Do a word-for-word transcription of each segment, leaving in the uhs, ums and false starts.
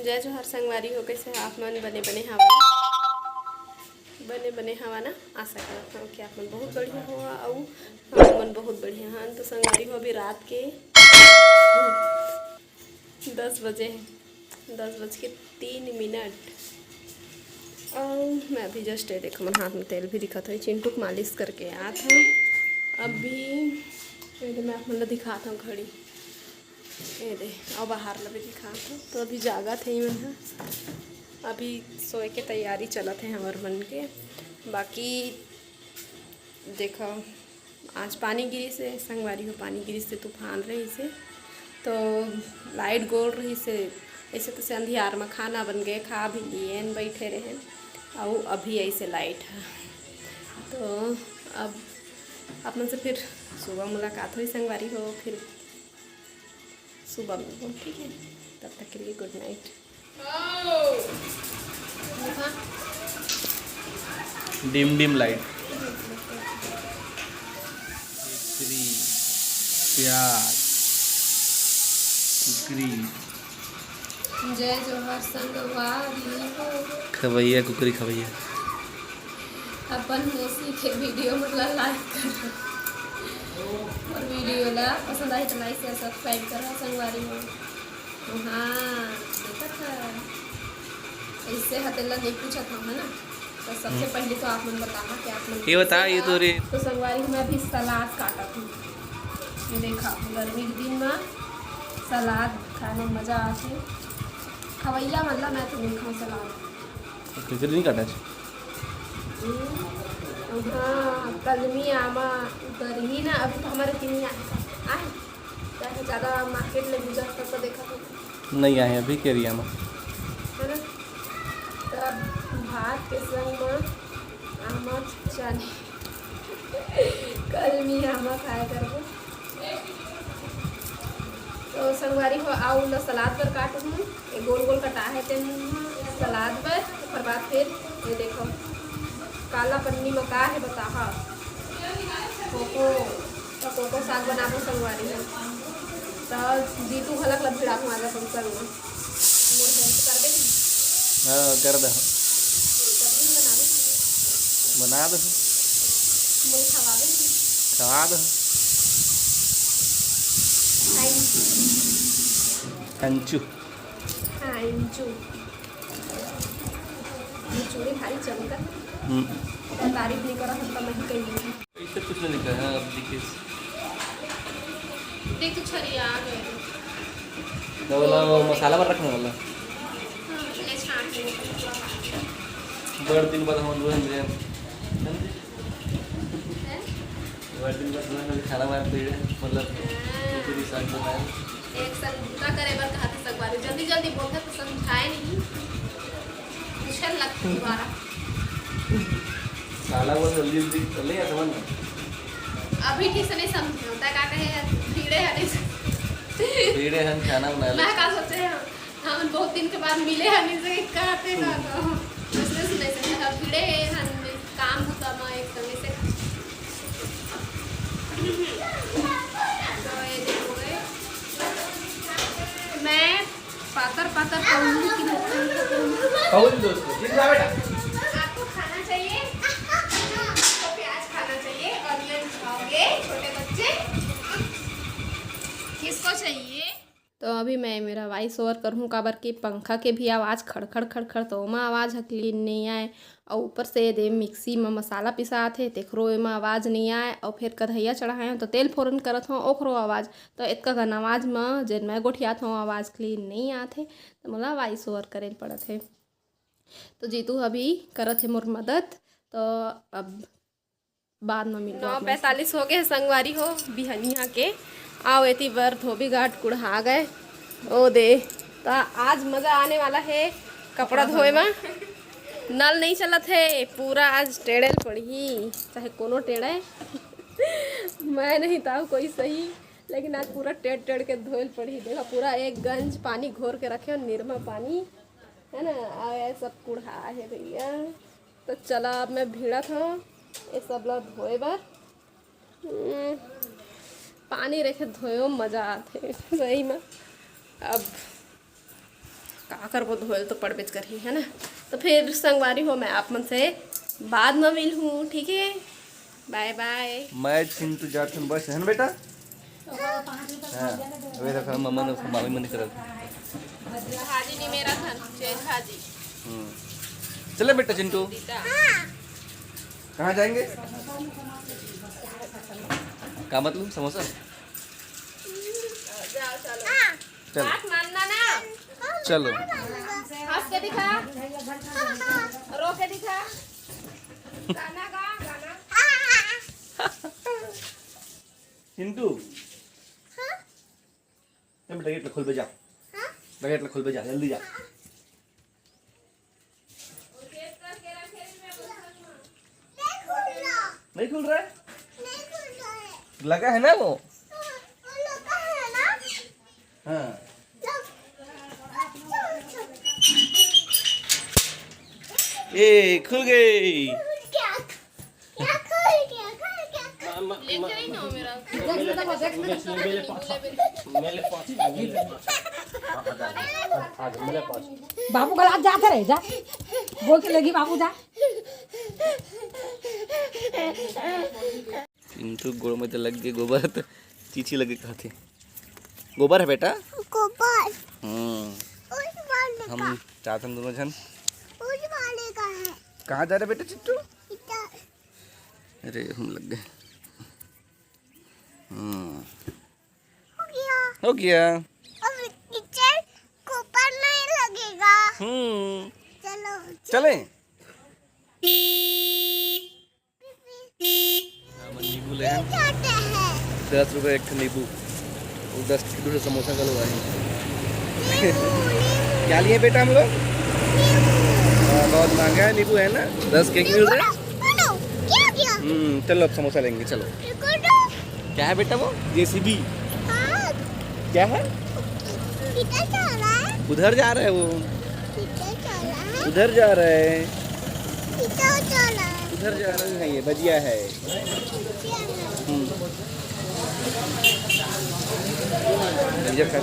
जय जोहार संगवारी हो, कइसे आप मन? बने बने हवा ना? बने बने हवा ना? आशा करत हव कि आप मन बहुत बढ़िया हो अउ हम मन बहुत बढ़िया हन। तो संगवारी हो, अभी रात के दस बजे हे, दस बज के तीन मिनट। अउ मैं अभी जस्ट, ये देखो, मन हाथ में तेल भी दिखत हे, चिंटू के मालिश करके आत हव। अभी ये दे, मैं आप मन ला दिखात हव घड़ी, ये दे, अउ बाहर ला भी दिखात हव। तो अभी जागत हे ये मन ह, अभी सोए के तैयारी चलत हे हमर मन के। बाकी देखो, आज पानी गिरिस हे संगवारी हो, पानी गिरिस हे, तूफान रहिस हे, तो लाइट गोल रहिस हे। ऐसे तैसे अंधियार म खाना बन गे, खा भी लिएन, बैठे रहेन, अउ अभी ऐसे लाइट हे। तो अब आप मन से फिर सुबह मुलाकात होही संगवारी हो, फिर सुबह मिलबो, ठीक है? तब तक के लिए गुड नाइट। Dim dim light. कुकरी, प्याज, कुकरी। जय जोहार संगवारी हो। खवैया कुकरी खवैया। अपन मौसी के वीडियो मन ला लाइक करो और वीडियो ला पसंद आए तो लाइक शेयर सब्सक्राइब करो संगवारी हो। हाँ, देखत ह, ऐसे ह तेला नहीं पूछत हूँ, है ना? तो सबसे हम्म। पहले तो आप मन बताना कि आप मन ये बता, कैसे ये तो हो। रे। तो संगवारी, मैं अभी सलाद काटत हूँ। ये देखा, गर्मी के दिन में सलाद खाए में मजा आथे। खवैया मन ला, मैं तो नहीं खाऊँ सलाद। खिचड़ी नहीं काटा? हम्म, हाँ, कलमी आमा उतरही ना, अभी तो हमारे तीन आए, आए। चाहे ज़्यादा मार्केट में गुजर तक तो देखा था। नहीं आए अभी के एरिया में। है ना? तो अब भात के संग में आमा चानी। कलमी आमा खाया करबो। तो संगवारी हो, आऊ ल सलाद बर काटहूँ। ये गोल गोल कटा है तेन सलाद बर। ओकर बाद फिर ये देखो, काला पन्नी म का है बताहा। कोको, तो कोको साग बनाबो संगवारी हो। तो जीतू घलक ल भिड़ाहूँ आज अपन संग म। मोर हेल्प कर दे। हाँ, कर दे। सब्जी बना दे। बना दे। मोर खवा दे। खवा दे। Thank you. कंचू। हाँ, इंचू। ये चूड़ी भारी चमका। हम्म। तो तारीफ नहीं करा, हम तो नहीं कहेंगे। इससे कुछ नहीं लिखा है, आप देखिए। देख, तू छरिया आ गए। तो वाला वो मसाला पर रखने वाला। हाँ, ले छान के। बड़ दिन बाद हम लोग हैं। हैं? बड़ दिन बाद हम लोग खाना बनाते हैं, मतलब, हाँ। पूरी साग बनाए। एक साथ बूता करे बर कहा था संगवारी, जल्दी जल्दी बोलता तो समझाए नहीं, पूछे लगते दोबारा। साला वो जल्दी जल्दी कर ले या समझ में? अभी ठीक से नहीं समझे होता है, का कहे, भीड़े है नहीं। भीड़े हम खाना बना ले। मैं का सोचे हैं, हम बहुत दिन के बाद मिले हैं, नहीं से कहते ना तो। इसलिए सुने से, हम भीड़े हैं, हम काम होता ना एक समय से। तो ये देखो गए, मैं पातर पातर कौली की तरह। कौली दोस्तों, जिंदा बेटा। आपको खाना चाहिए तो प्याज खाना चाहिए, ऑनियन खाओगे छोटे बच्चे? किसको चाहिए? तो अभी मैं मेरा वॉइस ओवर करूँ, काबर कि पंखा के भी आवाज़ खड़खड़ खड़खड़, तो ओमा आवाज़ ह क्लीन नहीं आए। अउ ऊपर से ये दे मिक्सी म मसाला पिसात हे, तेखरो एमा आवाज़ नइ आए। अउ फेर कढ़ैया चढ़ाए हंव, तो तेल फोरन करत हंव, ओखरो आवाज़। तो एतका कन आवाज़ म जेन मैं गोठियात हंव, आवाज़ क्लीन नइ आत हे, तो मोला वॉइस ओवर करे ल पड़त हे। तो जीतू अभी करत हे मोर मदद, तो अब बाद म मिलबो नौ आप मन से। पैंतालीस हो गए हे संगवारी हो बिहनिया के। आओ एती बर धोबी घाट कुढ़ा गए। ओ दे, त आज मजा आने वाला हे कपड़ा धोए म। नल नहीं चलत हे, पूरा आज टेढ़े ल पड़ही, चाहे कोनो टेढ़े। मैं नहीं ताऊ कोई सही, लेकिन आज पूरा टेढ़ टेढ़ के धोए ल पड़ही। देखा, पूरा एक गंज पानी घोर के रखे हो, निरमा पानी, है ना? आ, ये सब कुढ़ा हे भैया। तो चला, अब मैं भीड़त हंव ये सब ला धोए बर। हम्म, पानी रखे धोए म मजा आथे सही में। अब का करबो, धोए ल तो पड़बेच करही, है ना? तो फिर संगवारी हो, मैं आप मन से बाद में मिलहूँ, ठीक है? बाय बाय। मैं चिंटू जात हन बस, है ना बेटा? हाँ, वे रखा मम्मा ने, मामी मन करत। हाजी नहीं मेरा था, चेंज हाजी। हम्म। चले बेटा चिंटू। दीदा। कहाँ जाएंगे? का मतलब समोसा? जाओ, चलो। चलो। बात मानना ना। चलो। हंस के दिखा। रो के दिखा। गाना गा, गाना। चिंटू। हाँ? ए बेटा, गेट ला खोलबे जा। हाँ? बेटा, गेट ला खोलबे जा, जल्दी जा। नहीं खुल रहा। नहीं खुल रहा है। नहीं खुल रहा है। लगा है ना वो? हाँ, वो लगा है ना? हाँ। लग-, अच्छा, अच्छा। ए, खुल गई। खुल गया। क्या खुल गया? खुल गया? लेके आई ना मेरा। मेरे पास, मेरे पास, मेरे पास। बाबू गला जाते रहे जा, बोल के लगी बाबू जा। चिंटू गोड़ में तो लग गए गोबर, तो चीची लगे कहते। गोबर है बेटा? गोबर। हम्म। उस वाले हम का। चाहते हैं दोनों जन। उस वाले का है। कहाँ जा रहे बेटा चिंटू? इधर। अरे हम लग गए। हम्म। हो गया। हो गया। अब नीचे गोबर नहीं लगेगा। हम्म। चलो। चले। नींबू ले हैं। दस रुपए एक ठो नींबू, वो दस किलो से समोसा का लोग आए। क्या लिए बेटा हम लोग? हाँ, बहुत महंगा है नींबू, है ना? दस के एक मिल रहा है। क्या गया? हम्म, चलो अब समोसा लेंगे, चलो। क्या है बेटा वो? जेसीबी। हाँ। क्या है? किधर जा रहा है? उधर जा रहा है वो। किधर जा रहा है? उधर जा रहा है। किधर जा रहा है? उधर जा रहा है, ये भजिया है। भजिया है। हम्म। भजिया खा।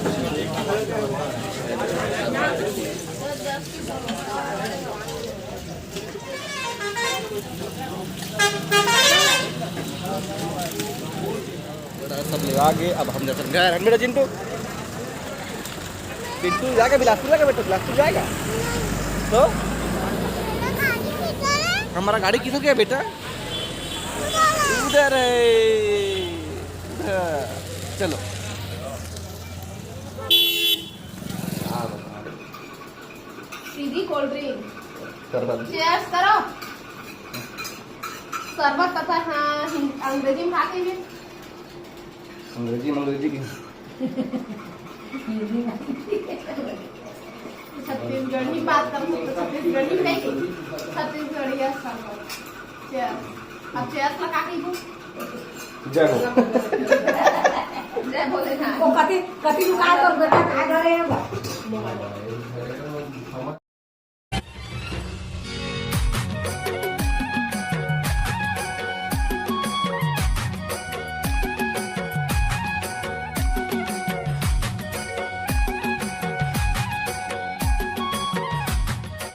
बड़ा सब लेवा के अब हम जाते हैं घर। मेरा चिंटू, चिंटू जाएगा बिलासपुर, जाएगा बेटा, बिलासपुर जाएगा। तो हमारा गाड़ी किधर गया बेटा? उधर है, उधर। चलो। सीधी कोल्ड ड्रिंक। शरबत। चीयर्स करो। शरबत पता, हाँ, हिं-, अंग्रेजी में का कहिबे? अंग्रेजी में, अंग्रेजी की। छत्तीसगढ़ी बात कर सकते, छत्तीसगढ़ी नहीं, छत्तीसगढ़िया शरबत। चीयर्स। अब चीयर्स ला का कहिबे? जय हो। जय भोलेनाथ। वो कति, कति लुकाए तोर बेटा खा डरे है बा।